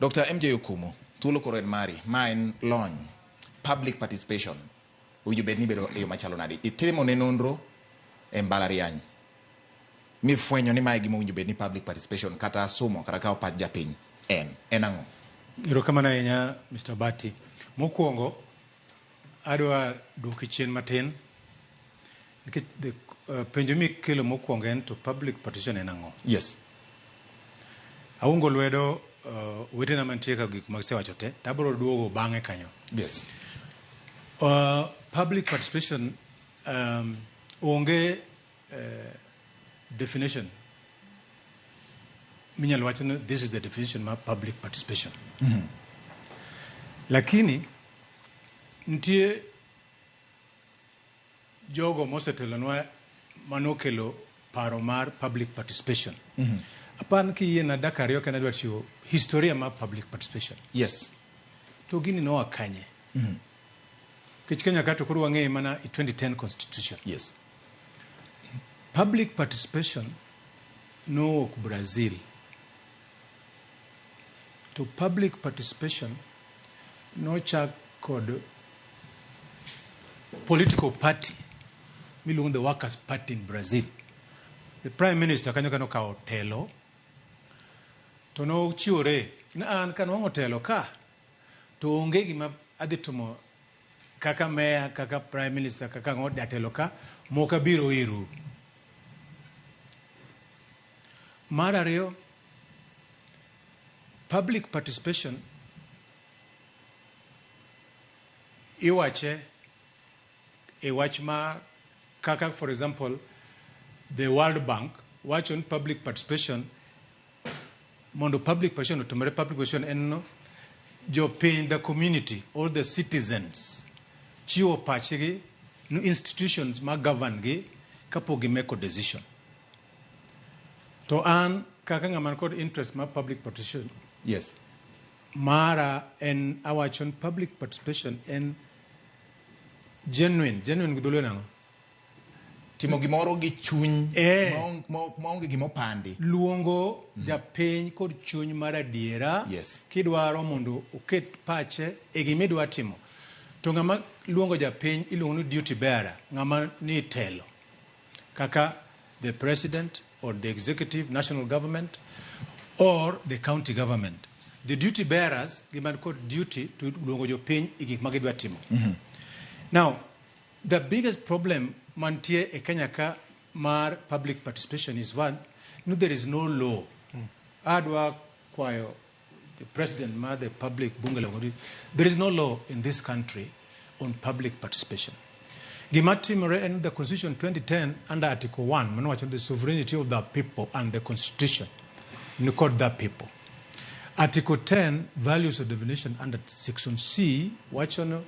Dr. MJ Okumu, thuolo koro en mari, ma en lony, public participation, owinjo bed ni bedo e yo machalo nade? Itimo ne nonro e mbalariany mifwenyo ni mae gima owinjo bed ni public participation kata somo kata kawo pach japiny en ang'o? Erokamano ahinya Mr. Bati. Mokwongo adwa duoki chien matin nikech penjo mikelo mokwongo en to public participation en ang'o? Yes. Aungo lwedo wetena mantie ka gik magisewacho te, to abiro duogo bang'e kanyo. Yes. Public participation onge definition minyalo wach ni this is the definition mar public participation. Lakini nitie jogo mosetelonwa manokelo paro mar public participation. Apan kiyiena dakika ariyo kende adwa chiwo historia mar public participation. Yes. To gini noa kanye? Nikech Kenya ka to koro wang'eye mana e 2010 constitution. Yes. Public participation nowuok Brazil. To public participation nochak kod political party miluongo the Workers' Party in Brazil. The prime minister kanyo kano okawo telo to nochiwore ni an kanwang'o telo ka to onge gima adhi timo kaka meya, kaka prime minister, kaka ang'o jatelo ka mok abiro iru. Mar ariyo, public participation iwache e wach ma kaka for example the World Bank wacho ni public participation mondo public participation otimore, public participation en no jopiny, the community or the citizens chiwo pachgi ni institutions ma govern gi kapok gimeko decision. To an kaka ng'ama nikod interest mar public participation, Yes. mara en awacho ni public participation en genuine. Genuine gi dholuo en ang'o? Timo gimoro gi chuny maonge gima opandi. Luongo japiny kod chuny mar adiera. Yes. Kidwaro mondo oket pache e gima idwa timo. To ng'ama luongo japiny iluongo ni duty bearer, ng'ama ni telo. Kaka the president or the executive, national government or the county government. The duty bearers giman kod duty to luongo jopiny e gik ma gidwa timo. Now, the biggest problem mantie e Kenya ka mar public participation is one, no, there is no law. Adwa kwayo the president mar the public bunge la Uganda, there is no law in this country on public participation. Gima timore en the Constitution 2010 under Article 1 mano wacho the sovereignty of the people and the Constitution ni kod the people. Article 10 values of definition under section C wacho no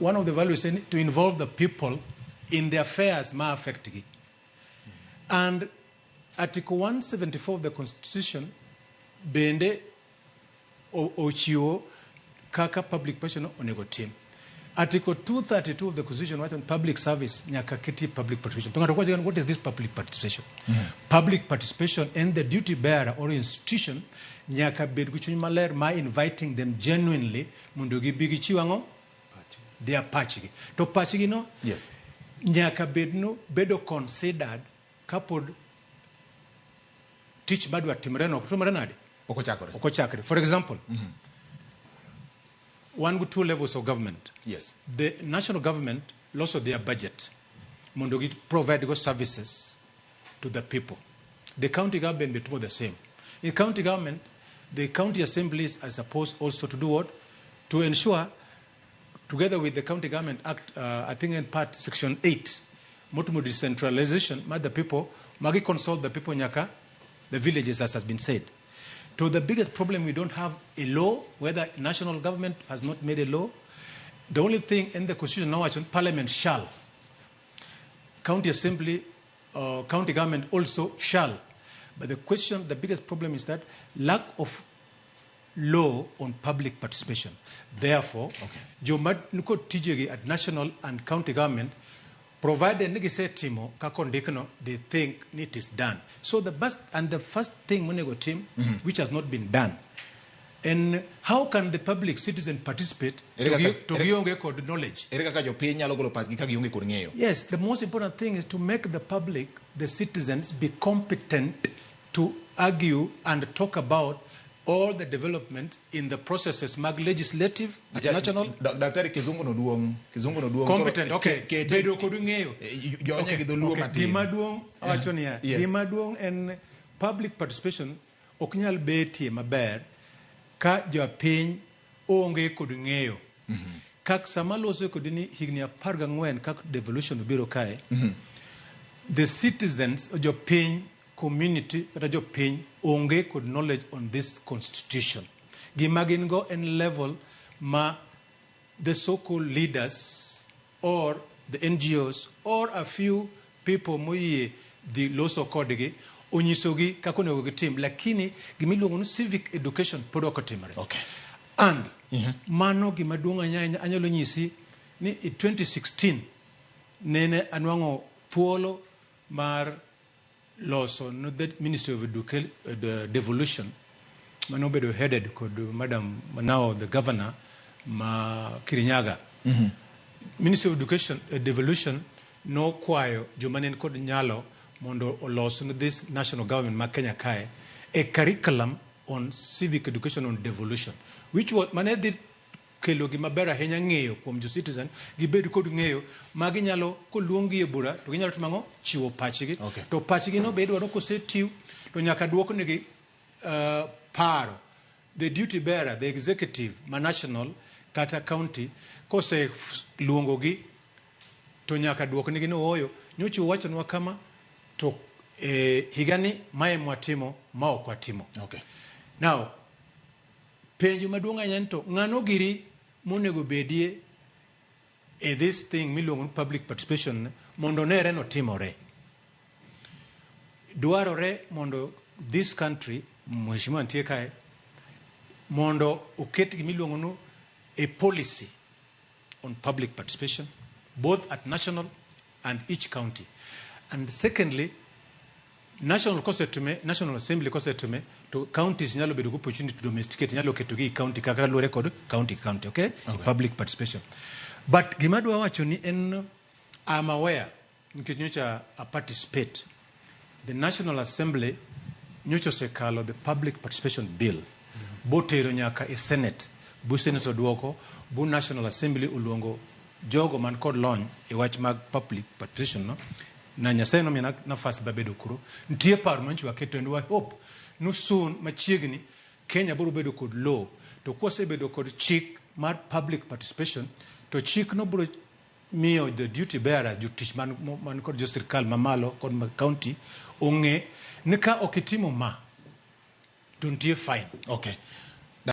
one of the values en to involve the people in the affairs ma affect gi. And Article 174 of the Constitution bende ochiwo kaka public participation onego tim. Article 232 of the Constitution wacho ni public service nyaka keti public participation. To ng'ato kwacho ni what is this public participation? Public participation en the duty bearer or institution nyaka bed gi chuny maler ma inviting them genuinely mondo gibi gichiw ang'o? Their pachgi. To pachgi no Yes. nyaka bed no bedo considered kapod tich madwa timre no ok timre nade? Ok ochakore. Ok ochakre. For example, wan gi two levels of government. Yes. The national government loso their budget mondo gi provide go services to the people. The county government be timo the same. In county government, the county assemblies are supposed also to do what? To ensure, together with the County Government Act, I think in part section 8, motimo decentralization, ma the people, magi consult the people nyaka, the villages as has been said. To the biggest problem, we don't have a law, whether national government has not made a law. The only thing in the constitution now, parliament shall. County assembly, county government also shall. But the question, the biggest problem is that lack of law on public participation. Therefore, joma nikod tijegi at national and county government, provided ni gisetimo kaka ondikno, they think ni it is done. So the best and the first thing monego tim, which has not been done, En how can the public citizen participate Ere to kaka- to gionge kod knowledge? Ere kaka jopiny nyalo golo pachgi ka gionge kod ng'eyo? Yes, the most important thing is to make the public, the citizens, be competent to argue and talk about all the development in the processes mag legislative, national. Daktari, kizungu no duong', kizungu no duong'. Competent, Koro, okay. Bedo kod ng'eyo. Jonye gi dholuo matin. Gima duong' awacho niya, gima duong' en public participation ok nyal betie maber ka jopiny onge kod ng'eyo. Kak sama loso kodi ni higni 14 kak devolution obiro kae, the citizens, jopiny, community kata jopiny onge kod knowledge on this constitution. Gima gin go en level ma the so-called leaders or the NGOs or a few people moyie dhi loso kodgi onyisogi kaka onego gitim, lakini gimiluongo ni civic education pod ok otimore. And mano gima duong' ahinya anyalo nyisi ni i 2016 nene anwang'o thuolo mar loso no the Ministry of the Devolution manobedo headed kod Madam, now the governor ma Kirinyaga. Ministry of Education Devolution nokwayo joma ne kod nyalo mondo olos ne this national government ma Kenya kae a curriculum on civic education on devolution, which was mane dhi kelo gima ber ahinya, ng'eyo kuom jo citizen gibed kod ng'eyo ma ginyalo koluonggi e bura to ginyalo timo ang'o, chiwo pachgi. To pachgi no be idwaro kosetiw to nyaka duoknegi paro the duty bearer, the executive ma national kata county kose luongogi to nyaka duoknegi ni ooyo nyocha uwachonwa kama to higani mae mwatimo ma ok watimo. Now penjo maduong' ahinya ni to ng'ano giri monego bedie e this thing miluongo ni public participation mondo onere notimore. Dwarore mondo this country, mheshimiwa nitie kae, mondo oket gimiluongo ni a policy on public participation both at national and each county. And secondly, national kosetime, National Assembly kosetime, to counties nyalo bedo gi opportunity to domesticate, nyalo ketogi e county kaka luwore kod county county, okay? Public participation. But gima adwa wacho ni en I'm aware nikech nyocha a participate, the National Assembly nyocha osekalo the public participation bill botero nyaka e Senate, bu Senate oduoko, bu National Assembly oluongo jogo man kod lony e wach mag public participation no, na Nyasaye nomiya nafas babedo kuro. Nitie paro manyocha waketo and we hope no soon machiegni Kenya biro bedo kod law, to kwasebedo kod chik mar public participation to chik no biro miyo the duty bearer, jotich man kod jo sirkal mamalo kod mag county ong'e ni ka ok itimo ma to nitie fine. Okay.